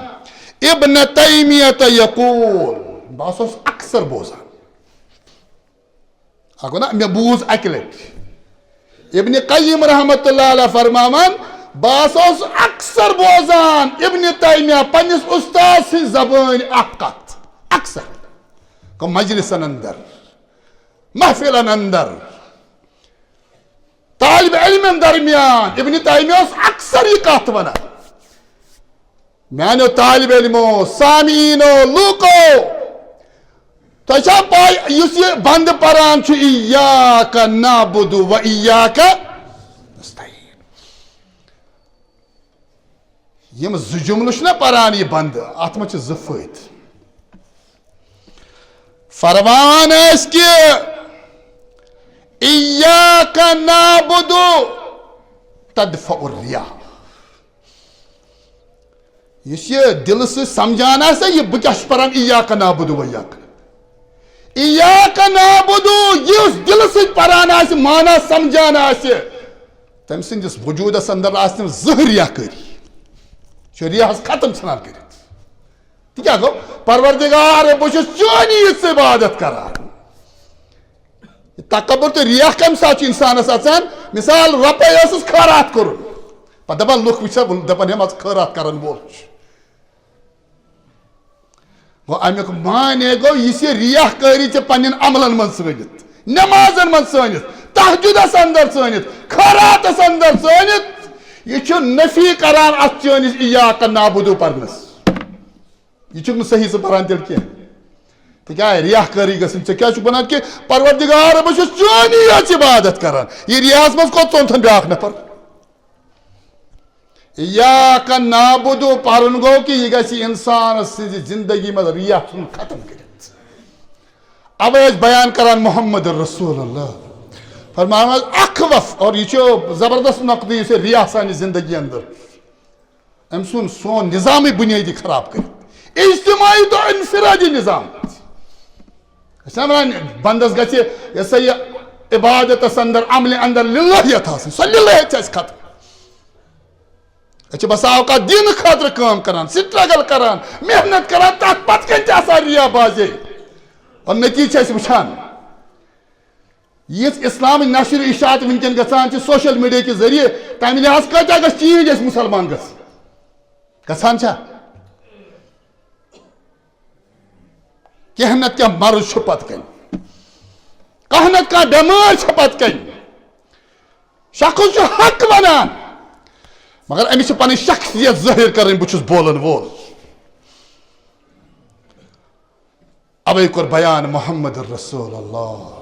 ابن تیمیہ یقول، بہٕ ہسا اوسُس اکثر بوزان۔ اکھ گوٚو نا، مےٚ بوٗز اَکہِ لَٹہِ۔ ابن قیم رحمت اللہ علیہ فرماوان، بہٕ ہسا اوسُس اکثر بوزان ابن تیمیہ پننِس استاد سٕنٛزِ زبٲنۍ اکھ کتھ، اکثر۔ گوٚو مجلسن اندر، محفلن اندر، طالب علمن درمیان ابن تیمیہ اوس اکثر یہِ کتھ ونان۔ میانیو طالب علمو، سامعینو، لوٗکو، تۄہہِ چھا پاے یُس یہِ بندٕ پران چھُ، ایاک نعبد و ایاک نستعین، یِم زٕ جملہٕ چھِنہ پران یہِ بندٕ، اتھ منٛز چھِ زٕ فٲیدٕ۔ فرمان آسہِ کہِ ایاک نعبد تدفع الریا۔ یُس یہِ دِلہٕ سۭتۍ سمجھان آسہِ، یہِ بہٕ کیٛاہ چھُس پران، ایاک نعبد و ایاک، ایاک نعبد، یُس دِلہٕ سۭتۍ پران آسہِ، مانا سمجھان آسہِ، تٔمۍ سٕنٛدِس وجوٗدس اندر آسہِ نہٕ زٕہٕنۍ ریاکٲری، چھُ ریاہس ختم ژھٕنان کٔرِتھ۔ تہِ کیٛاہ گوٚو؟ پروردگار، بہٕ چھُس چٲنی یِژھ عبادت کران۔ یہِ تکبر تہٕ ریاہ کمہِ ساتہٕ چھُ انسانس اژان؟ مثال، رۄپے ٲسٕس خٲرات کوٚرُن، پتہٕ دپان لُکھ وٕچھ سا، دپان ہے مان ژٕ خٲرات کرن وول چھُ۔ گوٚو امیُک معنی گوٚو، یُس یہِ ریاہ کٲری ژےٚ پننٮ۪ن عملن منٛز ژٲنِتھ، نمازن منٛز ژٲنِتھ، تہجدس اندر ژٲنِتھ، خٲراتس اندر ژٲنِتھ، یہِ چھُ نفی کران اتھ چٲنِس ایاک نعبدو پرنس۔ یہِ چھُکھ نہٕ صحیح ژٕ پران تیٚلہِ کینٛہہ۔ تِکیٛازِ ریاہ کٲری گٔژھٕنۍ۔ ژےٚ کیٛازِ چھُکھ ونان کہِ پروردگار، بہٕ چھُس چٲنی یٲژ عبادت کران؟ یہِ ریاہس منٛز کوٚت ژوٚن تھن بیٛاکھ نفر؟ ایاک نعبدو پرُن گوٚو کہِ یہِ گژھِ انسان سٕنٛزِ زندگی منٛز ریاہ ژھُن ختم کٔرِتھ۔ اوے ٲسۍ بیان کران محمد رسول اللہ۔ فرماوان حظ اخوف، اور یہِ چھُ زبردست نقطہٕ یُس یہِ ریاہ سانہِ زندگی اندر أمۍ سُنٛد سون نظامٕے بُنیٲدی خراب کٔرِتھ۔ اجتماعی تہٕ انفرادی نظام۔ أسۍ چھِنا وَنان، بندس گژھِ یہِ ہسا یہِ عبادتس اندر، عملہِ اندر للہیت آسٕنۍ، سۄ للہیت چھِ اَسہِ ختم۔ أسۍ چھِ بسا اوقات دین خٲطرٕ کٲم کران، سٹرگل کران، محنت کران، تتھ پتہٕ کنۍ تہِ آسان ریا بازی۔ اور نتیجہٕ چھِ أسۍ وٕچھان۔ یِژھ اسلامٕچ نشر و اشاعت وٕنکیٚن گژھان چھِ سوشل میڈیا کہِ ذٔریعہٕ، تَمہِ لحاظ کۭتیٛاہ گژھِ چینج اَسہِ مُسلمان گژھٕنۍ؟ گژھان چھا؟ کینٛہہ نتہٕ کینٛہہ مرض چھُ پتہٕ کنہِ، کانٛہہ نتہٕ کانٛہہ بٮ۪مٲرۍ چھِ پتہٕ کنہِ۔ شخص چھُ حق ونان، مگر أمِس چھِ پنٕنۍ شخصیت ظٲہِر کرٕنۍ، بہٕ چھُس بولن وول۔ اوے کوٚر بیان محمد رسول اللہ۔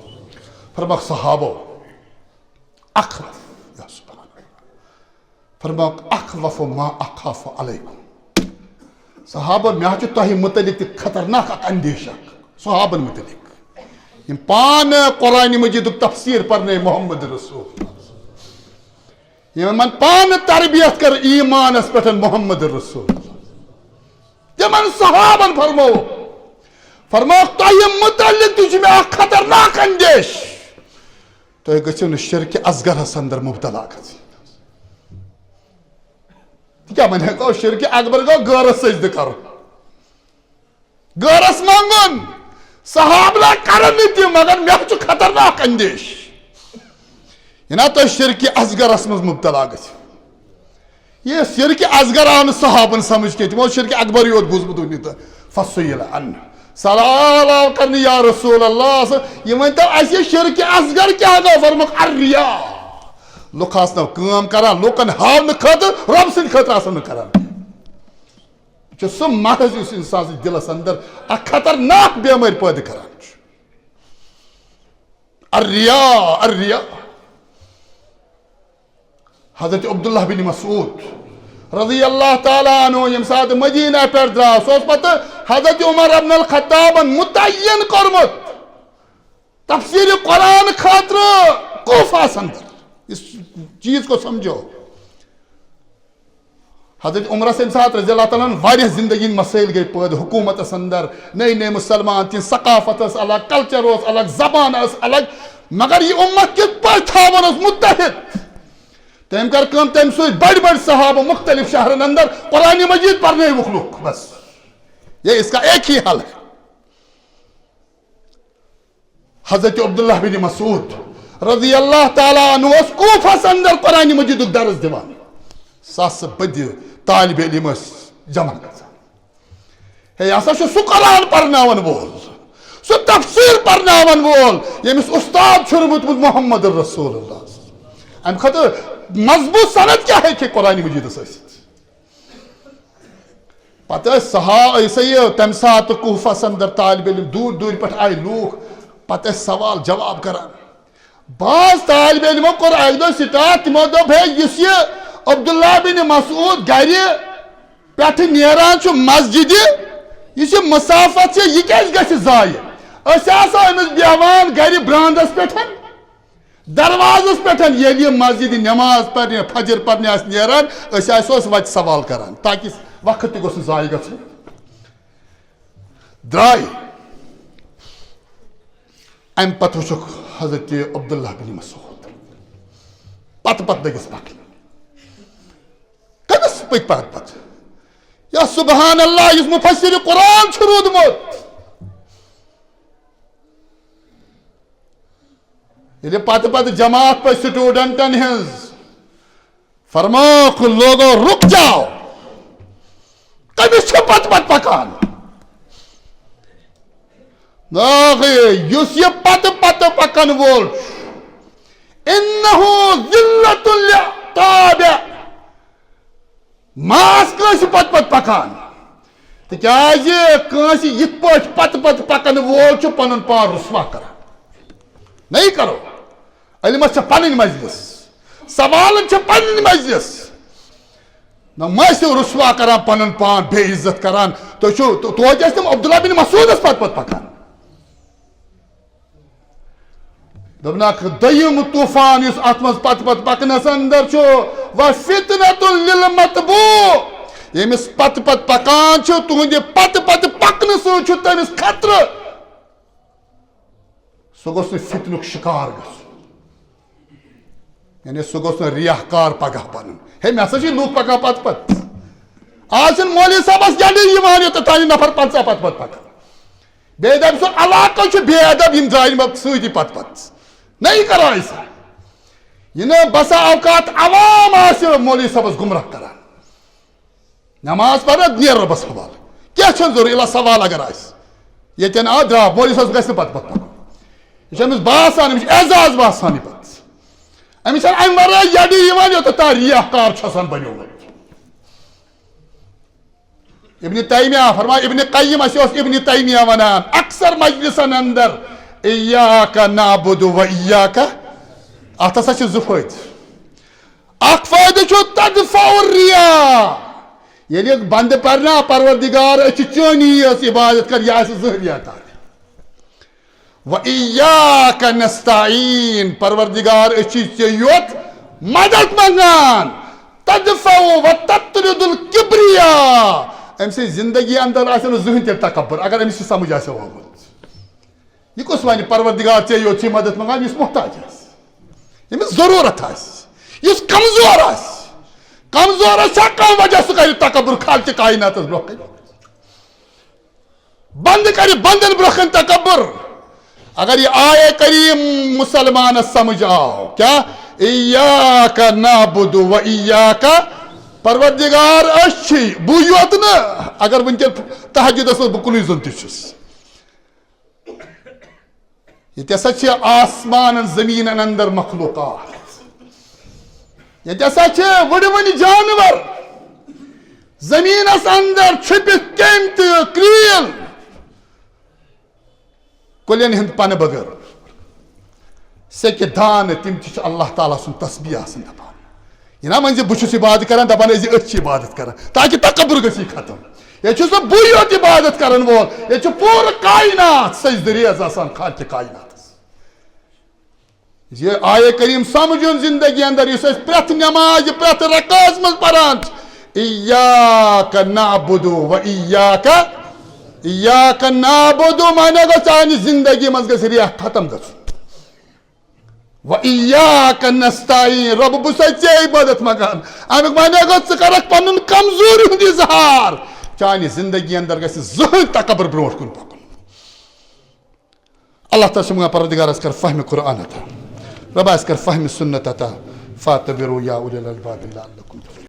فرماکھ صحابو، اخوف، یا سبحان اللہ۔ فرماکھ، اخوف ما اخاف علیکم۔ صحابو، مےٚ حظ چھُ تۄہہِ متعلق تہِ خطرناک اکھ اندیشہ، صحابن متعلق۔ یِم پانہٕ قرآن مجیدُک تفسیر پرنے محمد رسول۔ یِمن پانہٕ تربیت کٔر ایمانس پٮ۪ٹھ محمد رسول۔ تِمن صحابن فرموو، فرمووُکھ، تۄہہِ متعلق تہِ چھُ مےٚ اکھ خطرناک اندیش۔ تُہۍ گٔژھِو نہٕ شرکہِ اصغرس اندر مبتلا گژھِنۍ۔ تہِ کیٛاہ وۄنۍ ہٮ۪کو، شرکہِ اکبر گوٚو غٲرس سجدٕ کرُن۔ غٲرس منٛگُن، صحابہ کرن نہٕ تہِ، مگر مےٚ چھُ خطرناک اندیش۔ یہِ نا تُہۍ شرکہِ اصغرس منٛز مبتلا گٔژھِو۔ یہِ شرکہِ اصغر آو نہٕ صحابن سمجھ کینٛہہ، تِمو اوس شرکہِ اکبرٕے یوت بوٗزمُت وُنہِ تہٕ۔ فسئل عنہ۔ سوال آو کرنہٕ، یا رسول اللہ، یہِ ؤنۍ تو اَسہِ، یہِ شرکہِ اصغر کیٛاہ گوٚو؟ فرمووُکھ، الریا۔ لُکھ آسنو کٲم کران، لُکن ہاونہٕ خٲطرٕ، رۄب سٕنٛدِ خٲطرٕ آسن نہٕ کران۔ یہِ چھُ سُہ مرض یُس انسان سٕنٛدِس دِلس اندر اکھ خطرناک بیمٲرۍ پٲدٕ کران چھُ۔ الریا، الریا۔ حضرت عبداللہ بن مسعود رضی اللہ تعالیٰ عنہ ییٚمہِ ساتہٕ مدینہ پٮ۪ٹھ درٛاو، سُہ اوس پتہٕ حضرت عمر ابن الخطابن متعین کوٚرمُت تفسیر قرآن خٲطرٕ کوفہس اندر۔ اس چیز کو سمجھو۔ حضرت عمرس ییٚمہِ ساتہٕ رضی اللہ تعالیٰ عنہ واریاہ زندگی ہٕنٛدۍ مسائل گٔے پٲدٕ حکومتس اندر، نٔے نٔے مسلمان، تِہنٛز ثقافت ٲس الگ، کلچر اوس الگ، زبان ٲس الگ، مگر یہِ امت کِتھ پٲٹھۍ تھاوان اوس متحد؟ تٔمۍ کٔر کٲم، تٔمۍ سوٗزۍ بٔڑۍ بٔڑۍ صحابہٕ مختلف شہرن اندر قرآن مجید پرنٲوِکھ لُکھ، بس یہ اس کا ایک ہی حل ہے۔ حضرت عبداللہ بن مسعود رضی اللہ تعالیٰ عنہ اوس کوفس اندر قرآن مجیدُک درس دِوان۔ ساسہٕ بٔدِ طالب علم ٲسۍ جمع گژھان۔ ہے، یہِ ہسا چھُ سُہ قرآن پرناون وول، سُہ تفسیر پرناون وول، ییٚمِس استاد چھُ روٗدمُت محمد رسول اللہ۔ امہِ کھۄتہٕ مضبوط سند کیٛاہ ہیٚکہِ قرآن مجیدس ٲسِتھ؟ پتہٕ ٲسۍ صحا-، یہِ سا یہِ تَمہِ ساتہٕ کوٗفَس اندر طالب علم دوٗرِ دوٗرِ پٮ۪ٹھ آیہِ لوٗکھ، پتہٕ ٲسۍ سوال جواب کران۔ بعض طالب علمو کوٚر اَکہِ دۄہ start، تِمو دوٚپ، "ہے، یُس یہِ عبداللہ بن مسعود گرِ پٮ۪ٹھٕ نیران چھُ مسجدِ، یُس یہِ مسافت چھِ، یہِ کیٛازِ گژھِ ضایع؟ أسۍ آسو أمِس بیٚہوان گرِ برانڈس پٮ۪ٹھ۔" دروازس پٮ۪ٹھ ییٚلہِ یہِ مسجد نماز پرنہِ، فجر پرنہِ آسہِ نیران، أسۍ آسوس وتہِ سوال کران، تاکہِ وقت تہِ گوٚژھ نہٕ ضایع گژھُن۔ درٛاے۔ امہِ پتہٕ وٕچھُکھ حضرت عبداللہ بن مسعود۔ پتہٕ پتہٕ لٔگِس پکٕنۍ۔ کٔمِس پٔکۍ پتہٕ پتہٕ؟ یا سبحان اللہ، یُس مفسر قرآن چھُ روٗدمُت۔ ییٚلہِ پتہٕ پتہٕ جماعت پٔچ سٹوڈنٹن ہٕنٛز، فرمووُکھ، "لوگو، رُک جاؤ، کٔمِس چھِ پتہٕ پتہٕ پکان؟" ناغے، یُس یہِ پتہٕ پتہٕ پکن وول چھُ، ان انہ ذلۃ للتابع۔ ماس کٲنٛسہِ پتہٕ پتہٕ پکان، تِکیازِ کٲنٛسہِ یِتھ پٲٹھۍ پتہٕ پتہٕ پکن وول چھُ پنُن پان رسوا کران۔ نٔے کرو، علمس چھےٚ پنٕنۍ مجلس، سوالن چھےٚ پنٕنۍ مجلس۔ نہ مٲسِو رسوا کران، پنُن پان بے عزت کران۔ تُہۍ چھِو، تو-، توتہِ ٲسۍ تِم عبداللہ بن مسعودس پتہٕ پتہٕ پکان۔ دوٚپنکھ، دوٚیِم طوفان یُس اتھ منٛز پتہٕ پتہٕ پکنس اندر چھُ، وفتنة للمتبوع، ییٚمِس پتہٕ پتہٕ پکان چھُ، تُہنٛدِ پتہٕ پتہٕ پکنہٕ سۭتۍ چھُ تٔمِس خطرٕ۔ سُہ گوٚژھ نہٕ فتنُک شکار گژھُن۔ یعنی سُہ گوٚژھ نہٕ ریاکار پگاہ بنُن۔ ہے، مےٚ ہسا چھِ لوٗکھ پکان پتہٕ پتہٕ۔ آز چھِنہٕ مولوی صٲبس گنڈے یِوان، یوٚتتھ تام یہِ نفر پنژاہ پتہٕ پتہٕ پکان۔ بیٚیہِ دپہِ سُہ علاقہٕ چھُ بے ادب، یِم درٛاے نہٕ مےٚ سۭتی پتہٕ پتہٕ۔ نٔے کران أسۍ۔ یہِ نہٕ بسا اوقات عوام آسہِ مولوی صٲبس گمراہ کران۔ نماز پرنہٕ نیرٕ رۄبس حوالہٕ۔ کینٛہہ چھُنہٕ ضروٗری، الا سوال اگر آسہِ۔ ییٚتٮ۪ن آو، درٛاو، مولوی صٲبس گژھِ نہٕ پتہٕ پتہٕ پکُن۔ یہِ چھُ أمِس باسان، أمِس چھُ اعزاز باسان یہِ پتہٕ۔ أمِس چھَنہٕ اَمہِ ورٲے یَڈٕے یِوان، یوٚتَتھ تام ریاکار چھُ آسان بنیومُت۔ ابن تیمیہ فرمان، ابن قیم، اَسہِ اوس ابن تیمیہ وَنان اکثر مجلسن اندر، "ایاک نعبد و ایاک"، اَتھ ہسا چھِ زٕ فٲیدٕ۔ اکھ فٲیدٕ چھُ تدفع الریا، ییٚلہِ بندٕ پرنا، "پروردگار، أسۍ چھِ چٲنی یٲژ عبادت کران"، یہِ آسہِ زٕ ریا کار۔ "و ایاک نستعین"، پروردگار، أسۍ چھِ ژےٚ یوت مدد منگان۔ "تدفع و تطرد الکبریا"، أمۍ سٕنٛز زندگی اندر آسہِ نہٕ زٕہٕنۍ تہِ تکبر، اگر أمِس یہِ سمجھ آسہِ آمُت۔ یہِ کُس ونہِ، "پروردگار، ژےٚ یوت چھِ مدد منگان"، یُس محتاج آسہِ، ییٚمِس ضروٗرت آسہِ، یُس کمزور آسہِ؟ کمزورس چھا کانٛہہ وجہ سُہ کرِ تکبر خالقِ کائناتس برونٛہہ کنہِ؟ بندٕ کرِ بندن برونٛہہ کنہِ تکبر۔ اگر یہِ آیے کریم مسلمانس سمجھ آو، کیا؟ "ایاک نعبد و ایاک"، پروردگار، أسۍ چھِ، بہٕ یوت نہٕ، اگر وٕنکیٚن تہجدس منٛز بہٕ کُنُے زوٚن تہِ چھُس۔ ییٚتہِ ہسا چھِ آسمانن زٔمیٖنن اندر مخلوقات، ییٚتہِ ہسا چھِ وٕڑوٕنۍ جانور، زٔمیٖنس اندر چھُپِتھ کیٚمۍ تہٕ کرٛیٖل، کُلٮ۪ن ہُنٛد پنہٕ بغٲر۔ سیٚکہِ دانہٕ، تِم تہِ چھِ اللہ تعالیٰ سُنٛد تسبیح آسان دپان۔ یہِ نہ وۄنۍ زِ بہٕ چھُس عبادت کران، دپان ٲسۍ زِ أسۍ چھِ عبادت کران، تاکہِ تکبر گژھِ یہِ ختم۔ ییٚتہِ چھُس نہٕ بٕے یوت عبادت کرن وول، ییٚتہِ چھُ پوٗرٕ کائنات سجدٕ ریز آسان خالقِ کائناتس۔ یہِ آیے کریم سمجھُن زندگی اندر، یُس أسۍ پرٛٮ۪تھ نمازِ، پرٛٮ۪تھ رکعژ منٛز پران چھِ، "ایاک نعبد و ایاک"، "ایاک نعبد"، معنی گوٚو چانہِ زندگی منٛز گژھِ ریا ختم گژھُن۔ "و ایاک نستعین"، رۄب، بہٕ چھُسے ژےٚ عبادت منٛگان۔ اَمیُک معنی گوٚو، ژٕ کرکھ پنُن کمزوری ہُنٛد اظہار۔ چانہِ زندگی اندر گژھِ زٕہٕنۍ تکبر برونٛٹھ کُن پکُن۔ اللہ تعالیٰ چھِ منٛگان، پروردگار، اَسہِ کر فہمِ قرآن عطا۔ رۄبا، اَسہِ کر فہمِ سنت عطا۔ فاعتبروا یا اولی الالباب لعلکم تفلحون۔